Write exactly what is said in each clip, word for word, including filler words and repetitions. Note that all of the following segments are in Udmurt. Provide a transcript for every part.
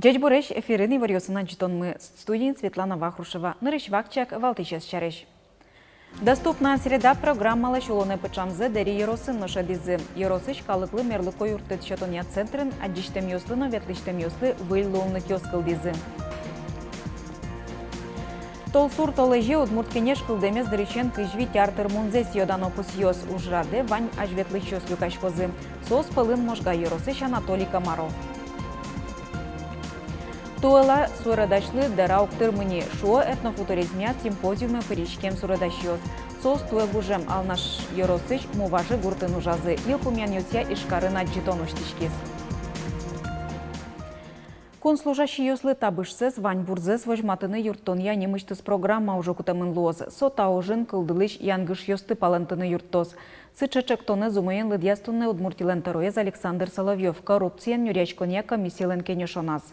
Ӟечбуресь! Эфирын иворъёсын адӟытонмы, студиын Светлана Вахрушева. Нырысь вакчияк валтӥсез сярысь. «Доступная среда» программалэсь улонэ пыӵамзэ Дэри ёросын но шӧдӥзы. Ёросысь калыклы мерлыко юрттэт сётонъя центрын адӟисьтэмъёслы но ветлӥсьтэмъёслы выль луонлыкъёс кылдӥзы. Толсур толэзе «Удмурт кенеш» кылдэмез дырысен кызь вить ар тырмонзэ сӥё-дано пусъёз. Ужрадэ вань азьветлӥсьёс люкаськозы. Соос пӧлын Можга ёросысь Анатолий Комаров. Туэла суредасьлы дэра уг тырмы ни, шуо этнофутуризмъя симпозиуме пыриськем суредасьёс. Соос туэ гужем Алнаш ёросысь Муважи гуртын ужазы. Йылпумъянъёсъя Ижкарын адӟытон усьтӥськиз. Кун служащийёслы табышсэс, ваньбурзэс возьматыны юрттонъя нимысьтыз программа уже кутэмын луоз. Со та ужын кылдылӥсь янгышъёсты палэнтыны юрттоз. Сыӵе ӵектонэз умоен лыдъяз туннэ Удмуртилэн тӧроез Александр Соловьёв коррупциен нюръяськонъя комиссилэн кенешоназ.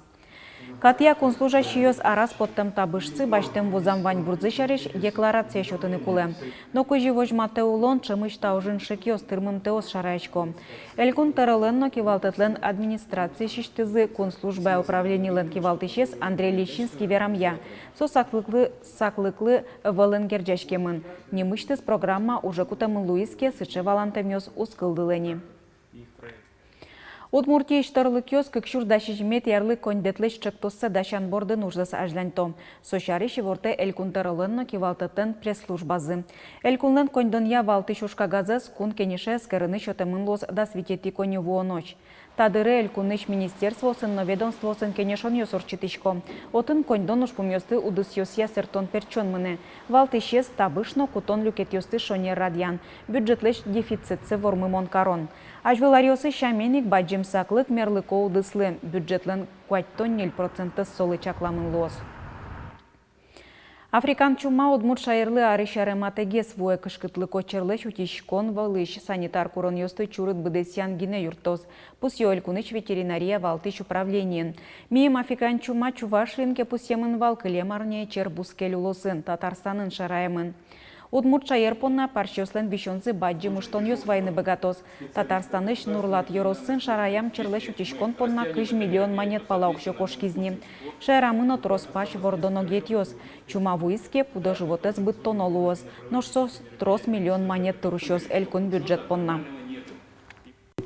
Катъя кун служащийёс араз поттэм табышсы, басьтэм вузам ваньбурзы сярысь декларация сётыны кулэ. Но кызьы возьматэ улон, ӵемысь та ужын шекъёс, тырмымтэос шараясько. Элькун тӧролэн но кивалтэтлэн администрациысьтызы кун службая управленилэн кивалтӥсез Андрей Лещинский верамъя, со саклыклы, саклыклы вылын герӟаськемын. Нимысьтыз программа уже кутэмын луиз ке, сыӵе валантэмъёс уз кылдылэ ни. Удмуртиысь тӧрлыкъёс кык сюрс дас сизьыметӥ арлы коньдэтлэсь ӵектоссэ дасян бордын ужзэс азьланьто. Со сярысь ивортэ Элькун тӧролэн но кивалтэтлэн пресс-службазы. Элькунлэн коньдонъя валтӥсь ужкагазэз Кун Кенеше эскерыны сётэмын луоз дас витетӥ коньывуонозь. Та дыре элькунысь министерствоосын но ведомствоосын кенешонъёс ортчытӥсько. Отын коньдон ужпумъёсты удысъёсъя сэрттон-пертчон мынэ. Валтӥсез — табыш но кутон люкетъёсты шонер радъян, бюджетлэсь дефицитсэ вормымон карон. Азьвыл аръёсы сямен ик бадӟым саклык мерлыко удыслы, бюджетлэн куатьтон ньыль процентэз солы чакламын луоз. Африкан чума удмурт шаерлы арысь аре матэгес вуэ. Кышкытлыко черлэсь утиськон вылысь санитар куронъёсты чурыт быдэсъян гинэ юрттоз, пусъё элькунысь ветеринария валтӥсь управлениын. Миым африкан чума Чувашиын ке пусъемын вал, кылем арняе чер бускель улосын, Татарстанын шараямын. Удмурт шаер понна парсьёслэн висёнзы бадӟым ыштонъёс вайыны быгатоз. Татарстанысь Нурлат ёросын шараям черлэсь утиськон понна кызь миллион манет пала уксё кошкиз ни. Шаерамы но трос пась вордон огетъёс. Чума вуиз ке, пудо-животэз быдтоно луоз. Нош соос трос миллион манет тыр усёз элькун бюджет понна.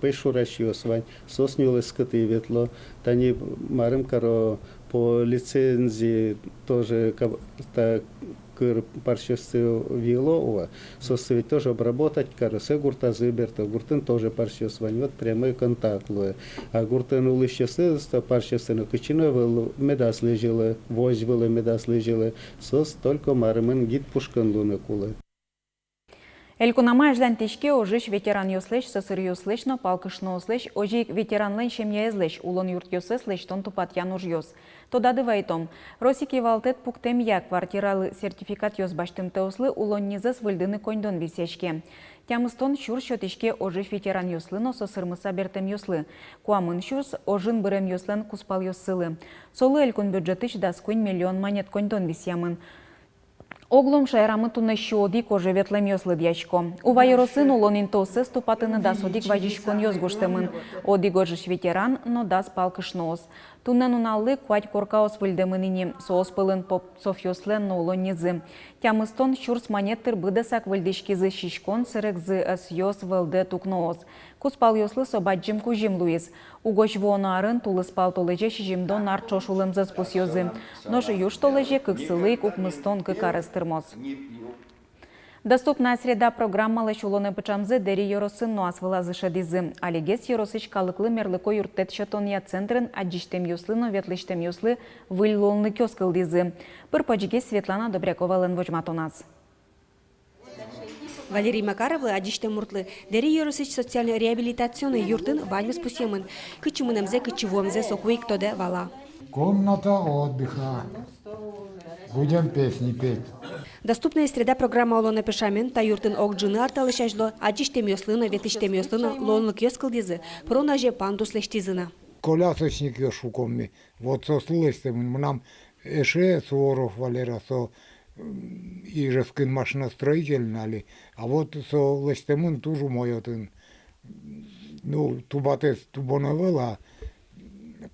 Пӧйшурасьёс вань, соос нюлэскытӥ ветло. Тани марым каро, по лицензии тоже ка-, та кыр парсьёсты виыло уа, соосты ведь тоже обработать каро, сое гуртазы берто, гуртын тоже парсьёс вань, вот прямой контакт луэ. А гуртын улӥсьёсты, со парсьёсты но кытчы но ӧвӧл, медаз лэзьылэ, возь вылэ медаз лэзьылэ, соос только марымын гид пушкын луыны кулэ. Элькунамы азьланьтӥське ожысь ветеранъёслэсь, сӧсыръёслэсь но палкышноослэсь, озьы ик ветеранлэн семьяезлэсь улон юртъёссэс лэсьтон-тупатъян ужъёс. Тодады вайытом, Россиысь кивалтэт пуктэмъя, квартиралы сертификатъёс басьтымтэослы улоннизэс выльдыны коньдон висъяське. Тямыстон сюрс сётӥське ожысь ветеранъёслы но сӧсырмыса бертэмъёслы, куамын сюрс — ожын быремъёслэн кузпалъёссылы. Солы элькун бюджетысь дас куинь миллион манет коньдон висъямын. Огъя шаерамы туннэ сю одӥг оже ветлэмъёс лыдъясько. Ува ёросын улон интыоссэс тупатыны дас одӥг вазиськонъёс гожтэмын: одӥг ожысь ветеран но дас палкышноос. Туннэ нуналлы куать коркаос выльдэмын ини, соос пӧлын Попцовъёслэн но улоннизы. Тямыстон сюрс манет тыр быдэсак выльдӥськизы сиськон сэрегзы, ӧсъёс, вӧлдэт укноос. Кузпалъёслы со бадӟым кузьым луиз. Угось вуоно арын тулыспал толэзе сизьымдон ар ӵош улэмзэс пусъёзы. Нош южтолэзе кыксылы ик укмыстон кык арес тырмоз. «Доступная среда» программалэсь улонэ пыӵамзэ Дэри ёросын но ас вылазы шӧдӥзы. Алигес ёросысь калыклы мерлыко юрттэт сётонъя центрын адӟисьтэмъёслы но ветлӥсьтэмъёслы выль луонлыкъёс кылдӥзы. Пыр-почгес Светлана Добряковалэн возьматоназ. Валерий Макаровлы, адӟисьтэм муртлы, Дэри ёросысь социально-реабилитационный юртын ваньмыз пусъемын. Кытчы мынэмзэ, кытчы вуэмзэ соку ик тодэ, вала. Комната отдыха. Будем песни петь. «Доступная среда» программа улонэ пыӵамен та юртын ог ӝыны ар талэсь азьло адӟисьтэмъёслы но, ветлӥсьтэмъёслы но луонлыкъёс кылдӥзы, пырон азе пандус лэсьтӥзы на. Колясочникъёс шуком ми. Вот соослы лэсьтэмын, мынам эше Суворов Валера, со, м, Ижевскын машиностроитель али. А вот со лэсьтэмын туж умой отын. Ну, тубатэз тубон ӧвӧл, а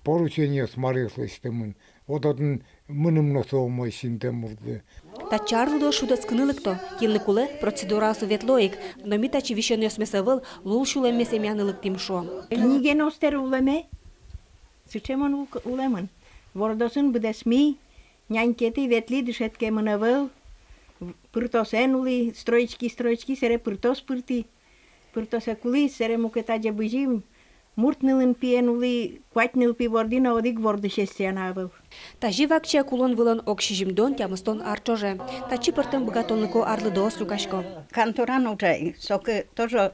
поручениос маръёс лэсьтэмын. Вот отын мыным но со умой синтэм урдлы. Татчы арлыдоос шутэтскыны лыкто, кинлы кулэ, процедураосы ветло ик, но ми татчы висёнъёсмес ӧвӧл, лул сюлэммес эмъяны лыктӥм, шуо. Книгаен ӧз тыр улэме, сыӵе мон ул-, улэмын. Вордосын быдэсми, нянькетӥ ветлӥ, дышетскемын ӧвӧл, пыртосэн улӥ, строечки, строечки, сэре пыртос пыртӥ. Пыртосэ кулӥ, сэре мукет азе бызим, мурт нылын пиен улӥ, куать нылпи вордӥ но, одӥг вордӥсез сяна ӧвӧл. Тазьы вакчияк улон вылын ог сизьымдон-тямыстон ар ӵоже. Татчы пӧртэм быгатонлыко арлыдоос люкасько. Конторын ужай, соку тоже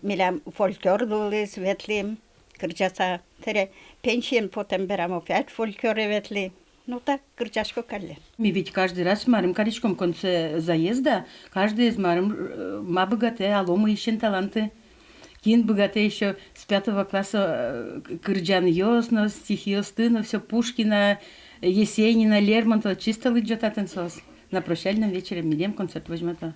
милям фольклор луылӥз, ветлӥм кырӟаса, тэре пенсиен потэм берам опять фольклоре ветлӥ. Ну так, кырӟасько каллен. Ми ведь каждый раз марым кариськом конце заезда, каждыез марым, э, ма быгатэ, аломы ещё таланты. Кин быгатэ ещё с пятого класса, э, к-, кырӟанъёс но, стихъёсты но, всё Пушкина, Есенина, Лермонтова, чисто лыдӟо татын соос. На прощальном вечере милем концерт возьмато.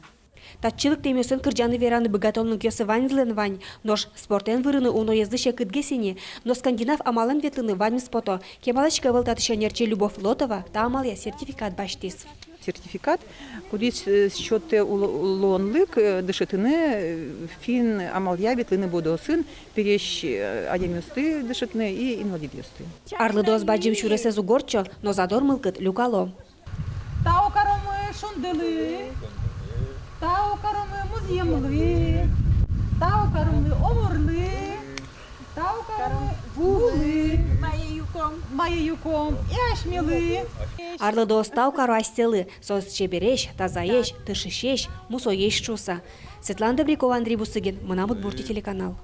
Татчы лыктэмъёсын кырӟаны-вераны быгатонлыкъёссы ваньзылэн вань, нош спортэн вырыны уноезлы секытгес ини, но скандинав амалэн ветлыны ваньмыз пото. Кемалась ик ӧвӧл татысь ӧнерчи Любовь Лотова та амалъя сертификат басьтӥз. Сертификат, кудӥз, э, сётэ ул-, луонлык, э, дышетыны, э, финн амалъя ветлыны будосын, пересь, э, адямиосты дышетыны и инвалидъёсты. Арлыдоос бадӟым сюресэз уг ортчо, но задор мылкыд люкало. Тау каромы шундылы, тау каромы музъемлы, тау каромы омырлы, тау каромы вулы, мае юком, мае юком и асьмелы. Арлыдоос тау каро асьсэлы, соос чебересь, тазаесь, тыршисесь, мусоесь шуыса. Светлана Добрякова, Андрей Бусыгин, «Мынам Удмуртие» телеканал.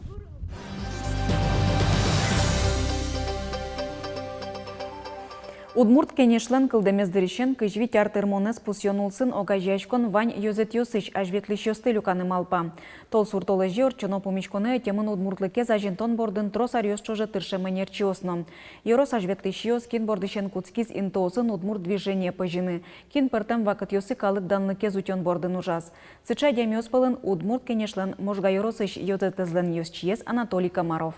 Удмурт Кенешлэн кылдэмез дырысен кызь вить ар тырмонэз пусъён улсын огазеяськон вань ёзэтъёсысь азьветлӥсьёсты люканы малпа. Толсур толэзе ортчоно пумиськонэ ӧтемын удмуртлыкез азинтон бордын трос аръёс ӵоже тыршем ӧнерчиос но. Ёрос азьветлӥсьёс, кин бордысен кутскиз интыосын удмурт движение пӧзьыны, кин пӧртэм вакытъёсы калык данлыкез утён бордын ужаз. Сыӵе адямиос пӧлын Удмурт Кенешлэн Можга ёросысь ёзэтэзлэн ёзчиез Анатолий Комаров.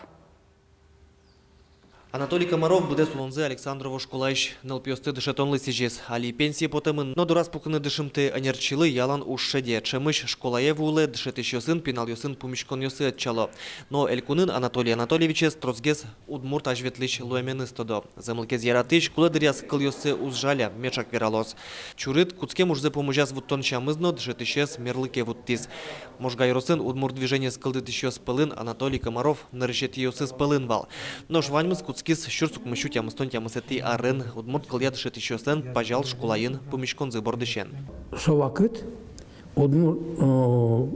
Анатолий Комаров быдэс улонзэ Александрово школаысь нылпиосты дышетонлы сӥзиз. Али пенсие потэмын, но дораз пукыны дышымтэ ӧнерчилы ялан уж шеде. Ӵемысь школае вуылэ, дышетӥсьёсын, пиналъёсын пумиськонъёсы ӧтчало. Но элькунын Анатолий Анатольевичез тросгес удмурт азьветлӥсь луэменыз тодо. Зэмлыкез яратӥсь, кулэ дыръяз кылъёссэ уз жаля, меӵак вералоз. Чурыт, кутскем ужзэ пумозяз вуттон сямыз но дышетӥсез мерлыке вуттӥз. Можга ёросын удмурт движениез кылдытӥсьёс пӧлын Анатолий Комаров нырысетӥосыз пӧлын вал. Нош ваньмыз кутскиз сюрс укмыссю тямыстон тямысэтӥ арын удмурт кылъя дышетӥсьёслэн Пазял школаын пумиськонзы бордысен. Со вакыт удмурт, э,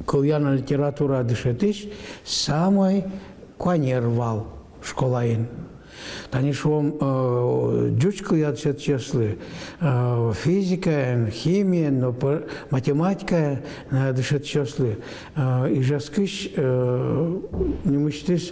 кылъя но литературая дышетӥсь самой куанер вал школаын. Тани шуом, э, ӟуч кылъя дышетӥсьёслы, э, физикаен, химиен но пе-, математикаен, э, дышетӥсьёслы, э, Ижевскысь, э, нимысьтыз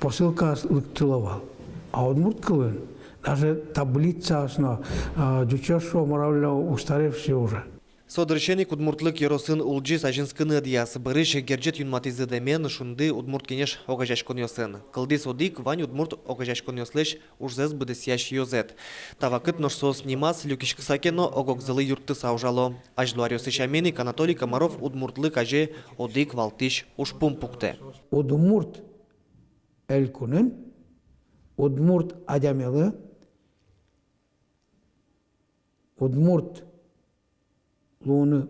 посылкаос лыктыло вал. А удмурт кылын даже таблицаос но, э, ӟучъёс, шуом, уг но устаре, все уже. Со дырысен ик удмуртлык ёросын улӟиз азинскыны ӧдъяз. Бӧрысь герӟет юнматӥзы дэмен, шунды Удмурт Кенеш огазеяськонъёсын. Кылдӥз одӥг вань удмурт огазеяськонъёслэсь ужзэс быдэсъясь ёзэт. Та вакыт нош соос нимаз люкиськыса ке но ог-огзылы юрттыса ужало. Азьло аръёсы сямен ик Анатолий Комаров удмуртлык азе одӥг валтӥсь ужпум пуктэ. Удмурт элькунын удмурт адямилы удмурт луыны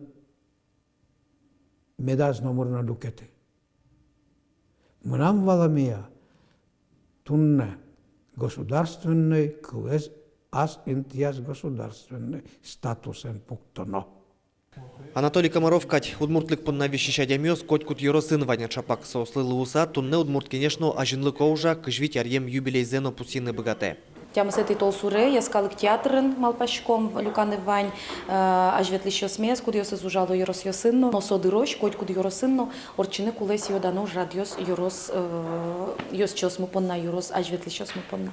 медаз номыр но люкеты. Мынам валамея, туннэ государственной кылэз ас интыяз государственной статусэн пуктоно. Анатолий Комаров кадь удмуртлык понна висись адямиос котькуд ёросын вань. Ӵапак соослы луыса, туннэ Удмурт Кенеш но азинлыко ужа, кызь вить аръем юбилейзэ но пусйыны быгатэ. Тямысэтӥ толсуре Йӧскалык театрын, малпаськом, люканы вань, э, азьветлӥсьёсмес, кудъёсыз ужало ёросъёсын но, но со дырозь котькуд ёросын но ортчыны кулэ сӥё-дано ужрадъёс ёрос, э, ёзчиосмы понна, ёрос азьветлӥсьёсмы понна.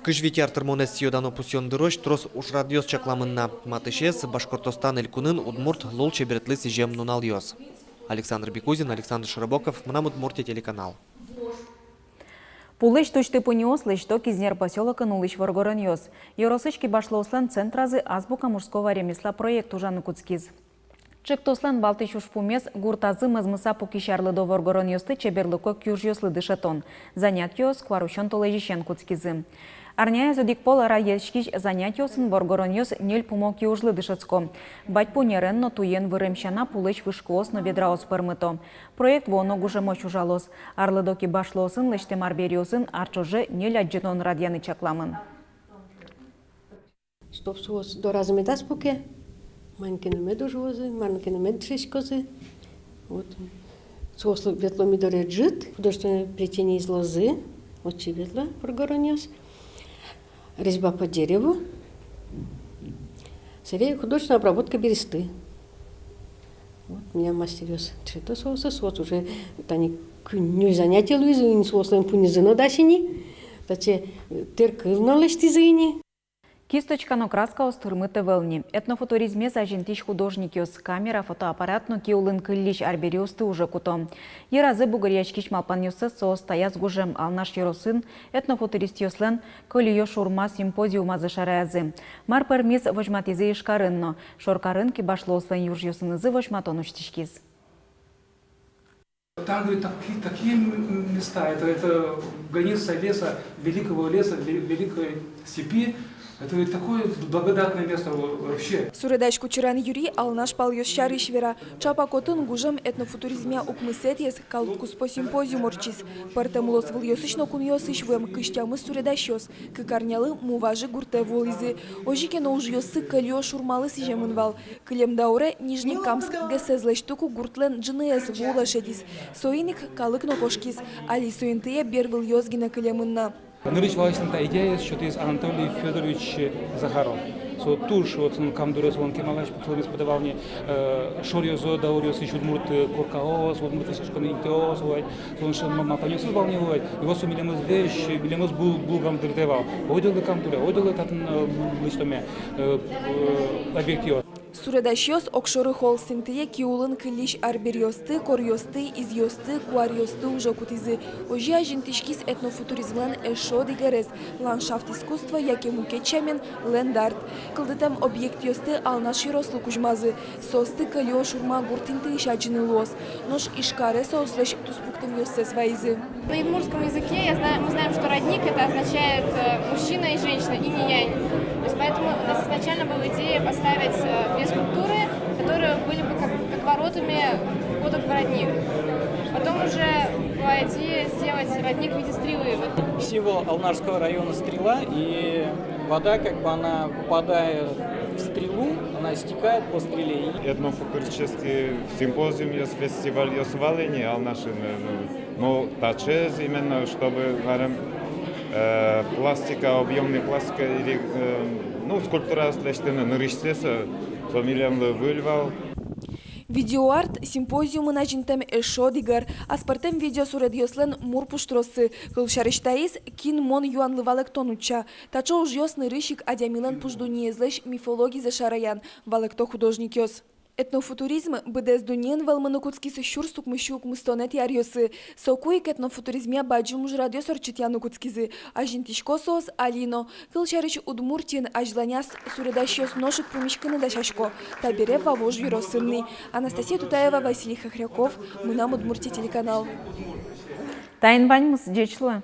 Кызь вить ар тырмонэз сӥё-дано пусъён дырозь трос ужрадъёс чакламын на. Матысез — Башкортостан элькунын удмурт лулчеберетлы сӥзем нуналъёс. Александр Бекузин, Александр Широбоков, «Мынам Удмуртие» телеканал. Пулэсь тусьты пуньыос лэсьто Кизнер посёлокын улӥсь воргоронъёс. Ёросысь кибашлыослэн центразы «Азбука мужского ремесла» проект ужаны кутскиз. Ӵектослэн валтӥсь ужпумез — гуртазы мӧзмыса пукись арлыдо воргоронъёсты чеберлыко киужъёслы дышетон. Занятиос куарусён толэзьысен кутскизы. Арняяз одӥг пол радъяськись занятиосын воргоронъёс ньыль пумо киужлы дышетско. Бадьпу нерен но туен вырем сяна пулэсь вышкыос но ведраос пӧрмыто. Проект вуоно гужемозь ужалоз. Арлыдо кибашлыосын лэсьтэм арбериосын ар ӵоже ньыль адӟытон радъяны чакламын. Чтоб соос доразы медаз пуке, мар ке но мед ужозы, мар ке но мед дышетскозы. Вот. Соос ветло ми доры ӝыт, художественное плетение из лозы, отчы ветло воргоронъёс. Резьба по дереву. Собере художественная обработка бересты. Вот, милям мастеръёс дышето соосыз, соос уже тани куинь-ньыль занятие луизы ини, соослэн пуньызы но дась ини, таӵе, э, тэркыл но лэсьтӥзы ини. Кисточка но краскаос тырмыт ӧвӧл ни. Этнофутуризмез азинтӥсь художникъёс, камера, фотоаппарат но киулын кыллись арбериосты уже куто. Йыразы бугыръяськись малпанъёссэс соос таяз гужем Алнаш ёросын этнофутуристъёслэн «Кӧльыё шурма» симпозиумазы шараязы. Мар пӧрмиз, возьматӥзы Ижкарын но. Шоркарын кибашлыослэн южъёсынызы возьматон усьтӥськиз. Там, говорит, такие, такие м-, места. Это, это граница леса, великого леса, ве-, великой степи. Это, говорит, такое благодатное место во-, вообще. Суредась Кучеран Юрий Алнаш палъёс сярысь вера. Чапак отын гужем этнофутуризмъя укмысэтӥез калыккуспо симпозиум ортчиз. Пӧртэм улосвылъёсысь но кунъёсысь вуэм кызь тямыс суредасьёс кык арнялы Муважы гуртэ вуылӥзы. Озьы ке но, ужъёссы кӧльыё шурмалы сӥземын вал. Кылем дауре Нижнекамск ГЭСэз лэсьтыку гуртлэн ӝыныез вуылэ шедиз. Соин ик калык но кошкиз. Али со интые бервылъёс гинэ кылемын на. Нырысь валасьтэм та идеяез сётӥз Анатолий Фёдорович Захаров. Со туж, вот, ну, Кам дурез солэн кемалась пуксьылэмез потэ вал ни, э, шоръёзо, дауръёсысь удмурт, э, коркаос, удмурт эшшо кыӵе ке но интыос, вот, солэн шӧмо малпанъёсыз вал ни, вот. И вот со милемыз весь, милемыз бул-, булгам дыртэ вал. Ойдолэ Кам дуре, ойдолэ татын, э, лэсьтоме, э, э, объектъёс. Суредасьёс огшоры холст интые киулын кыллись арбериосты, коръёсты, изъёсты, куаръёсты уже кутӥзы. Озьы азинтӥськиз этнофутуризмлэн эшшо одӥг ӧрез — ландшафт искусство яке, мукет сямен, ленд-арт. Кылдытэм объектъёсты Алнаш ёрослы кузьмазы. Соосты кӧльыё шурма гурт интыысь адӟыны луоз. Нош Ижкаре соослэсь туспуктэмъёссэс вайизы. На удмуртском языке я знаю, мы знаем, что родник — это означает, э, мужчина и женщина, инь и янь. То есть поэтому у нас изначально была идея поставить, э, две скульптуры, которые были бы как, как воротами входа в родник. Потом уже была идея сделать родник в виде стрелы. Вот. Символ Алнашского района — стрела, и вода, как бы, она, попадая в стрелу, она стекает по стреле. Этнофутуристический симпозиумъёс, фестивальёс вал ини Алнашын, ну, но таӵеез именно, чтобы, марым, э, пластика, объёмный пластика или, э, ну, скульптураос лэсьтыны нырысьсэ со, со милемлы выль вал. Видеоарт — симпозиумын азинтэм эшшо одӥг ӧр. Аспӧртэм видеосуредъёслэн мур пуштроссы. Кылсярысь, таиз «Кин мон?» юанлы валэктон утча. Таӵе ужъёс нырысь ик адямилэн пуш дуннеезлэсь мифологизэ шараян, валэкто художникъёс. Этнофутуризм быдэс дуннеын вӧлмыны кутскиз сюрс укмыссю укмыстонэтӥ аръёсы. Соку ик этнофутуризмъя бадӟым ужрадъёс ортчытъяны кутскизы. Азинтӥсько соос али но. Кылсярысь, Удмуртиын азьланяз суредасьёс нош ик пумиськыны дасясько. Табере Вавож ёросын ни. Анастасия Тутаева, Василий Хохряков, «Мынам Удмуртие» телеканал. Таин ваньмыз, ӟеч луэ.